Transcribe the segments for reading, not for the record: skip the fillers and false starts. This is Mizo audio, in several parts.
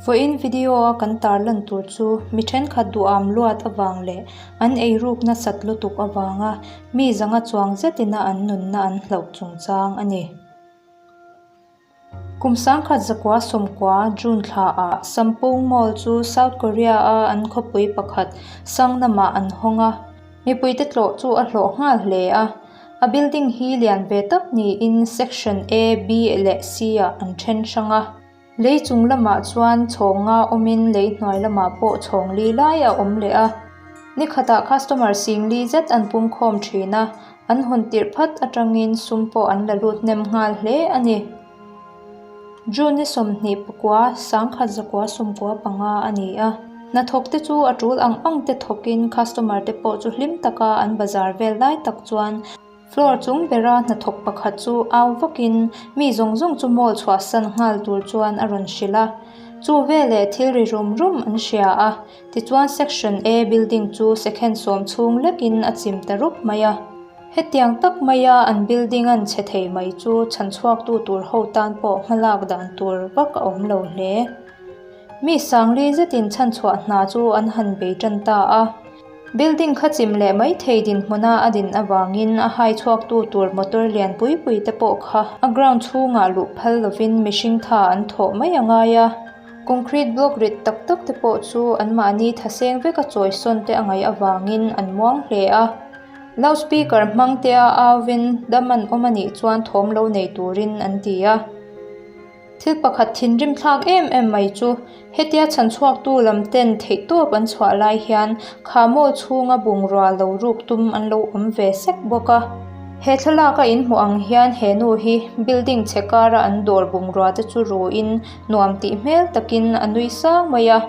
Vawiin video a kan tarlan tur chu mi thenkhat duham luat avang leh an eiruk nasat lutuk avanga mi zanga chuang zetina an nunna an hlauh chungchang a ni. Kum 1990 June thla ah Sampung Mall chu South Korea a an khawpui pakhat Sangnam ah an hawng a, mipuite tlawh chu a hlawh nghal hle a. A building hi lian ve tak niin section A, B leh C ah an then hrang a. Lei chung lamah chuan chhawng nga awmin lei hnuai lamah pawh chhawng li lai a awm leh a. Ni khatah customer sing li zet an pung khawm thin a, an hawn tirh phat atangin sum pawh an la lut hnem nghal hle a ni. June ni 24 1995 a ni a, hnathawk te chu a tul ang ang te thawkin customer te pawh chu hlim taka an bazar vel lai tak chuan Floor chung bera hnathawk pakhat chu au vakin mi zawng zawng chu mall chhuahsan nghal tur chuan a rawn hrilh a. Chu veleh thil ri rum rum an hria a, tichuan section A building chu second sawm chhung lekin a chim ta rup mai a. Hetiang tak maia an building an chhe thei mai chu chhanchhuaktu tur ho tan pawh hmalak dan tur vak a awm lo hle. Mi sangli zetin chhanchhuah hna chu an han bei tan ta a. Building kha chim leh mai thei dinhmuna a din avangin a hai chhuaktu tur motor lian pui pui te pawh kha a ground chhungah luh phal lovin mihring tha an thawh mai a ngai a. Concrete block rit tak tak te pawh chu anmahni thaseng veka chawi sawn te a ngaih avangin an muang hle a. Loudspeaker hmang te a auvin dam an awm a nih chuan thawm lo nei turin an ti a. Thil pakhat thinrim thlak em em mai chu hetia chhanchhuaktu lam ten theihtawp an chhuah lai hian kha mall chhunga bungrua lo ruk tum an lo awm ve sek bawk a. He thlalak a inhmuh ang hian he nu hi building chhe kara an dawr bungrua te chu ruin nuam tih hmel takin a nui sang mai a.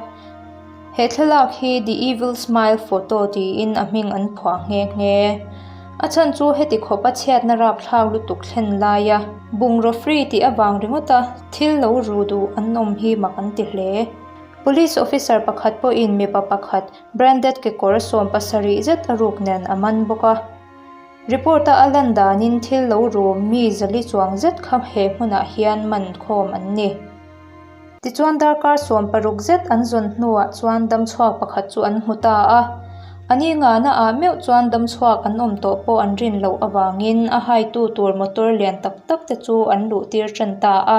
He thlalak hi The Evil Smile Photo tiin a hming an phuah nghe nghe. A chhan chu heti khawp a chhiatna rapthlak lutuk thlen laia bungraw free tih avang ringawt a thil lo ru duh an awm hi mak an ti hle. Police officer pakhat pawhin mipa pakhat branded kekawr 70 zet a ruk nen a man bawk a. Report a a lan danin thil lo ru mi zali chuang zet kha he hmunah hian man khawm an ni. Tichuan darkar 60 zet an zawn hnuah chuan damchhuak pakhat chu an hmu ta a. A ni ngana ah meuh chuan damchhuak an awm tawh pawh an rin loh avangin a haitu tur motor lian tak tak te chu an luh tir tan ta a.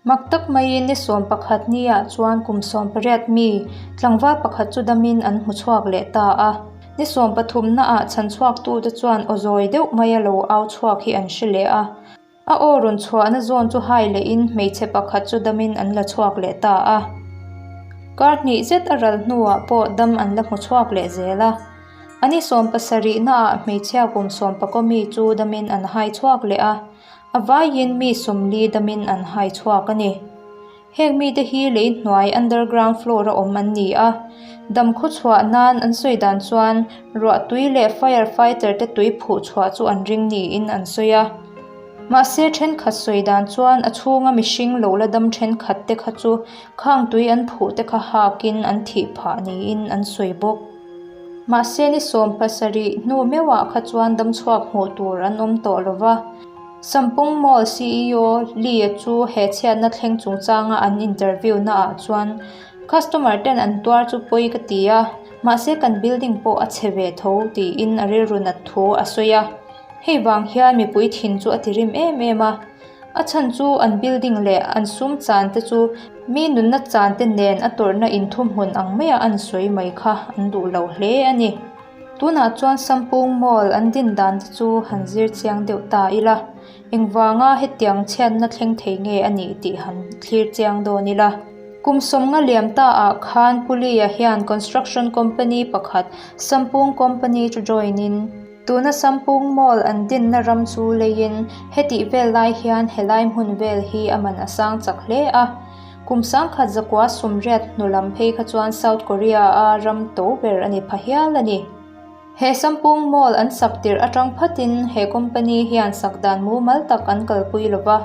Mak tak maiin ni 11 ni ah chuan kum 18 mi tlangval pakhat chu damin an hmu chhuak leh ta a. Ni 13 na ah chhanchhuak tu te chuan aw zawi deuh maia lo au chhuak hi an hre leh a. A aw rawn chhuahna zawn chu hai lehin hmeichhe pakhat chu damin an la chhuak leh ta a. Kar hnih zet a ral hnuah pawh dam an la hmu chhuak leh zel a. A ni 70 naah hmeichhia kum 19 mi chu damin an hai chhuak leh a, a vaiin mi 40 damin an hai chhuak a ni. Heng mite hi lei hnuai underground floor a awm an ni a, dam khaw chhuah nan an sawi dan chuan ruah tui leh fire fighter te tui phuh chhuah chu an ring niin an sawi a. Mahse thenkhat sawi dan chuan a chhunga mihring lo la dam thenkhat te kha chu khang tui an phuh te kha hakin an thih phah niin an sawi bawk. Mahse ni 70 hnu meuhah kha chuan dam chhuak hmuh tur an awm tawh lova. Sampung Mall CEO Lee chu he chhiatna thleng chungchanga an interview na ah chuan customer ten an tuar chu pawi ka ti a, mahse kan building pawh a chhe ve tho tiin a rilru nat thu a sawi a. Hei vang hian mipui thin chu a ti rim em em a. A chhan chu an building leh an sum chan te chu mi nunna chan te nen a tawrhna inthuhmun ang maia an sawi mai kha an duh lo hle a ni. Tunah chuan Sampung Mall an din dan te chu han zir chiang deuh ta ila, engvanga hetiang chhiatna thleng thei nge a nih tih han thlir chiang dawn ila. Kum 50 liam ta ah khan Pulia hian construction company pakhat Sampung Company chu join in, tuna Sampung Mall an dinna ram chu leiin hetih vel lai hian helai hmun vel hi a man a sang chak hle a. Kum 1980 hnu lam phei kha chuan South Korea a ram to ber a ni pha hial a ni. He Sampung Mall an sak tirh atang phatin he company hian sak dan mumal tak an kalpui lova.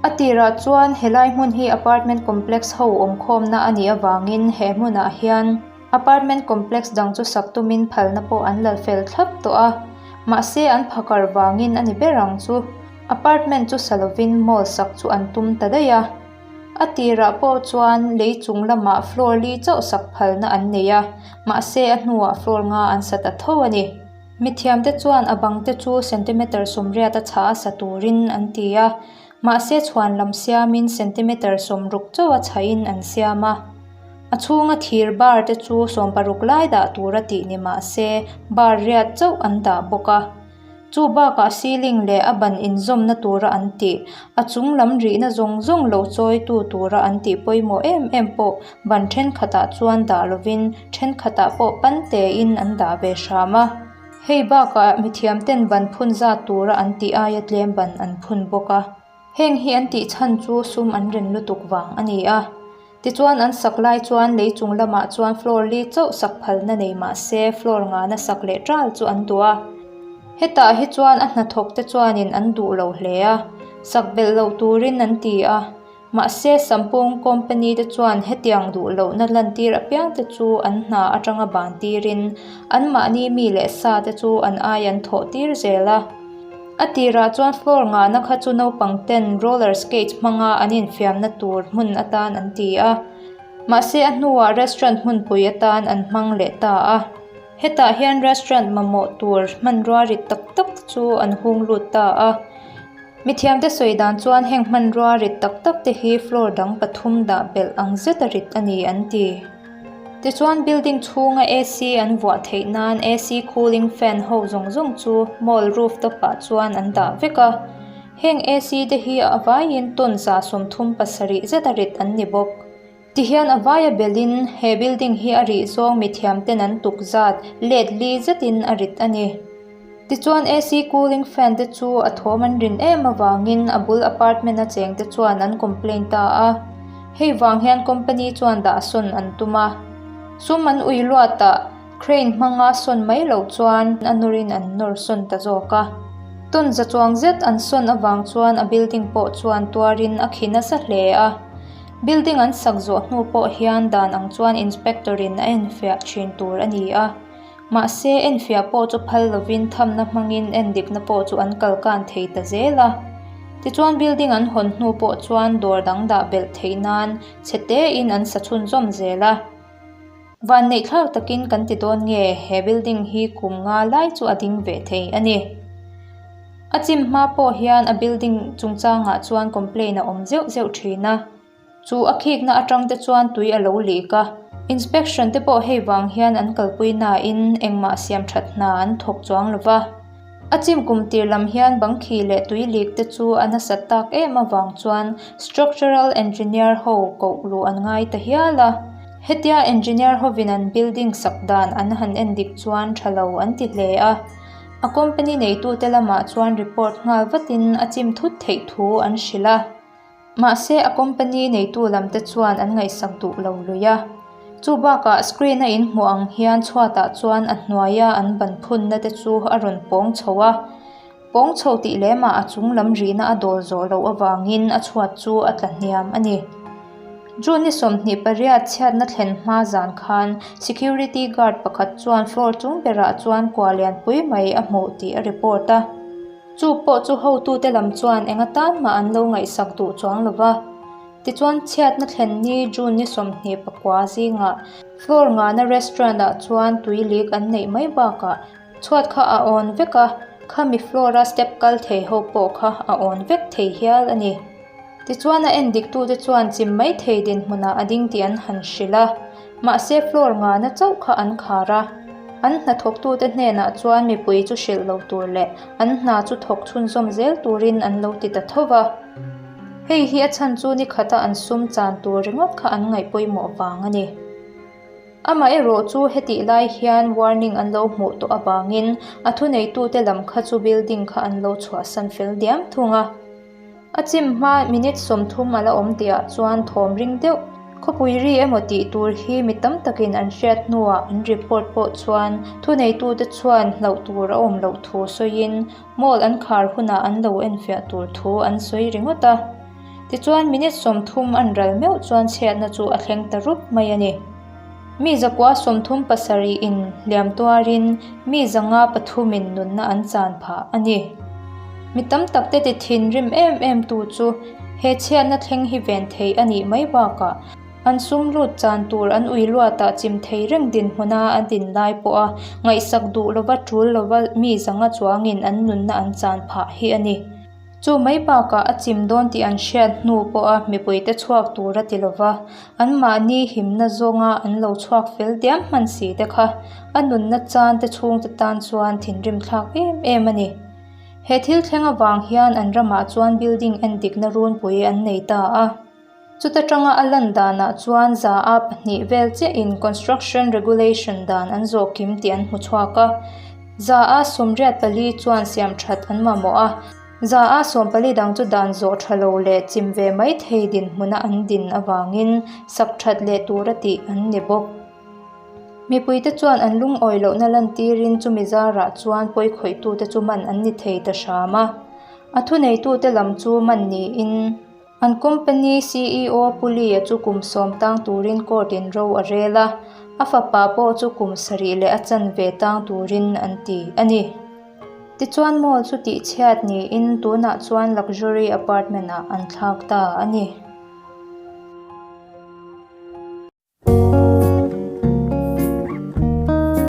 A tirah chuan helai hmun hi apartment complex ho awm khawmna a nih avangin he hmunah hian apartment complex dang chu sak tumin phalna pawh an lal fel thlap tawh a. Mahse an phakar vangin a ni ber ang chu. Apartment chu sa lovin mall sak chu an tum ta daih a. A tirah pawh chuan lei chung lamah floor li chauh sak phalna an nei a, mahse a hnuah floor nga an sa ta tho a ni. Mithiamte chuan a bang te chu centimeter 80 a chhah a sa turin an ti a, mahse chhuan lam siamin centimeter 60 chauh a chhahin an siam a. A chhunga thir bar te chu 60 lai dah tura tih ni mahse bar riat chauh an dah bawk a. Chu bakah ceiling leh a ban inzawmna tura an tih, a chung lam rihna zawng zawng lo chawitu tura an tih pawimawh em em pawh ban thenkhatah chuan dah lovin thenkhatah pawh pan tein an dah ve hram a. Hei bakah mithiamten ban phun zat tura an tih aia tlem ban an phun bawk a. Heng hi an tih chhan chu sum an ren lutuk vang a ni a. Tichuan an sak lai chuan lei chung lamah chuan floor li chauh sak phalna nei mah se floor ngana sak leh ṭal chu an duh a. Hetah hi chuan a hnathawk te chuanin an duh lo hle a, sak belh loh turin an ti a. Mahse Sampung company te chuan hetiang duh lohna lantir apiang te chu an hna atanga ban tirin anmahni mi leh sa te chu an ai an thawh tir zel a. A tirah chuan floor ngahna kha chu naupang ten roller skate hmanga an infiamna tur hmun atan an ti a, mahse a hnuah restaurant hmunpui atan an hmang leh ta a. Hetah hian restaurant mamawh tur hmanrua rit tak tak chu an hung lut ta a. Mithiamte sawi dan chuan heng hmanrua rit tak tak te hi floor dang pathum dah belh ang zeta rit a ni an ti. Tichuan building chhunga AC an vuah theih nan AC cooling fan ho zawng zawng chu mall rooftop ah chuan an dah vek a. Heng AC te hi a vaiin tawn 37 zeta rit an ni bawk. Tihian a vaia belin he building hi a rih zawng mithiam ten an tuk zat let li zetin a rit a ni. Tichuan AC cooling fan te chu a thawm an rin em avangin a bul apartment a cheng te chuan an complain ta a. Hei vang hian company chuan dah sawn an tum a. Sum an ui luatah crane hmanga sawn mai loh chuan a nawrin an nawr sawn ta zawk a. Tawn za chuang zet an sawn avang chuan a building pawh chuan tuarin a khi nasa hle a. Building an sak zawh hnu pawh hian dan ang chuan inspector in a enfiah thin tur a ni a. Mahse, enfiah pawh chu phal lovin thamna hmangin endikna pawh chu an kalkan thei ta zel a. Tichuan building an hawn hnu pawh chuan dawr dang dah belh theih nan chhe tein an sa chhunzawm zel a. Vanneihthlak takin kan ti dawn nge he building hi kum nga lai chu a ding ve thei a ni. A chim hma pawh hian a building chungchangah chuan complaint a awm zeuh zeuh thin a. Chu a khikna atang te chuan tui a lo leak a, inspection te pawh hei vang hian an kalpui nain engmah siam that hna an thawk chuang lo va. A chim kum tir lam hian bang khi leh tui leak te chu a nasat tak em avang chuan structural engineer ho koh luh an ngai ta hial a. Hetia engineer hovin an building sak dan an han en dik chuan tha lo an ti hle a. A company neitute lamah chuan report nghal vatin a chim thut theih thu an hrilh a. Mahse a company neitu lam te chuan an ngaihsak duh lo lui a. Chu bakah screen a inhmuh ang hian chhuatah chuan a hnuaia an ban phunna te chu a rawn pawng chho a. Pawng chho tih lemah a chung lam rihna a dawl zawh loh avangin a chhuat chu a tla hniam a ni. June ni 28 chhiatna thlen hma zan khan security guard pakhat chuan floor chung berah chuan kua lianpui mai a hmuh tih a report a. Chu pawh chu hotute lam chuan eng atan mah an lo ngaihsak duh chuang lo va. Tichuan chhiatna thlen ni June ni 29 zingah floor ngana restaurant ah chuan tui leak an neih mai bakah chhuat kha a awn vek a, khami floor a step kal thei ho pawh kha a awn vek thei hial a ni. Tichuan a en diktute chuan chim mai thei dinhmunah a ding tih an han hrilh a, mahse floor ngana chauh kha an khar a. An hnathawktute hnenah chuan mipui chu hrilh lo tur leh an hna chu thawk chhunzawm zel turin an lo ti ta tho va. Hei hi a chhan chu ni khata an sum chan tur ringawt kha an ngaih pawimawh vang a ni. Amaherawh chu hetih lai hian warning an lo hmuh tawh avangin a thuneitute lam kha chu building kha an lo chhuahsan fel diam thung a. A chim hma minute 30 a la awm tihah chuan thawm ring deuh khawpui ri emaw tih tur hi mi tam takin an hriat hnuah an report pawh chuan thuneitute chuan hlauh tur a awm loh thu sawiin mall an khar hunah an lo enfiah tur thu an sawi ringawt a. Tichuan minute 30 an ral meuh chuan chhiatna chu a thleng ta rup mai a ni. Mi 137 in hliam tuarin mi 103 in nunna an chan phah a ni. Mi tam tak te ti thinrim em em tu chu. He chhiatna thleng hi ven thei a nih mai bakah an sum lut chan tur an ui luatah chim thei reng dinhmuna a din lai pawha ngaihsak duh lova tul lova mi zanga chuangin an nunna an chan phah hi a ni. Chu mai bakah a chim dawn tih an hriat hnu pawha mipuite chhuak tur a ti lova, anmahni himna zawnga an lo chhuak fel diam hman si te kha a nunna chan te chhungte tan chuan thinrim thlak em em a ni. He thil thleng avang hian an ramah chuan building endikna runpui an nei ta a. Chuta tanga a lan danah chuan za a pahnih vel chiahin construction regulation dan an zawh kim tih an hmu chhuak a. Za a 84 chuan siam that an mamawh a, za a 14 dang chu dan zawh tha lo leh chim ve mai thei dinhmuna an din avangin sak that leh tura tih an ni bawk. Mipuite chuan an lungawi lohna lantirin chumi zarah chuan pawi khawihtute chu man an ni thei ta hram a. A thuneitute lam chu man niin an company CEO Pu Lee-a chu kum sawm tang turin court in ro a rel a, a fapa pawh chu kum sarih leh a chanve tang turin an ti a ni. Tichuan mall chu tihchhiat niin tunah chuan luxury apartment ah an thlak ta a ni.